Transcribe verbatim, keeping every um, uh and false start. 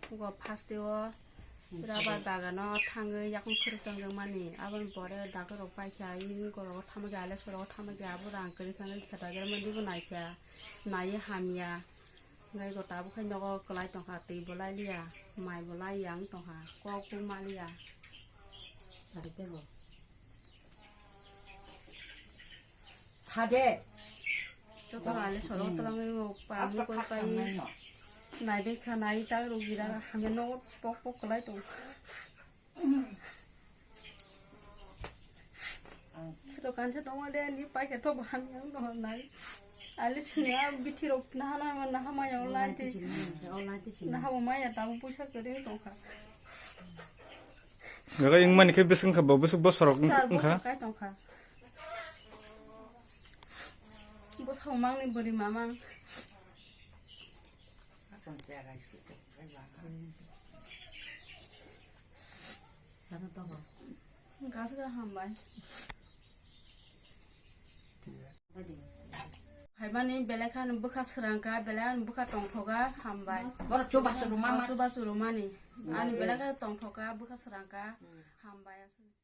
Go first o rubber bagano thangwi yakung khuruk changjakmani. Aboni pore doctor rok paikha, yin gorogo thamakya, ale sorogo thamakya, abo rang kwrwi thangwi khe dagera mani bo naikha, naiwi hamya. Ngai go tabuk khai nogo kwlai tongkha, twi bo lai liya, mai bo lai yang tongkha, kok bo ma liya. Hade. Joto rani soro twlangwi o pami koi pai. Nai bai kha nai ta rok gira hamya no pok pok kwlai tong. Kheto kansa tong de ni pai khe to hamya no nai. Ali sini a bithi rok na hana na hamaya online ti. Online ti sini. Na habo maya ta puisa kere tong kha. Gaga wngmani khe bwswk wngkha bo, bwswk bosorok wng-, Char wngkha. Bosorok kai tongkha. Bosong mangni bwrwi mamang. Sana tongo. Gas ga hambai. Haibani belai kha bwkha srangkha, belai ani bwkha tongthoga, hambai. Borok chubachu rwma ma. Chubachu rwmani. Ani belai kha tongthoga, bwkha srangkha, hambai aswk.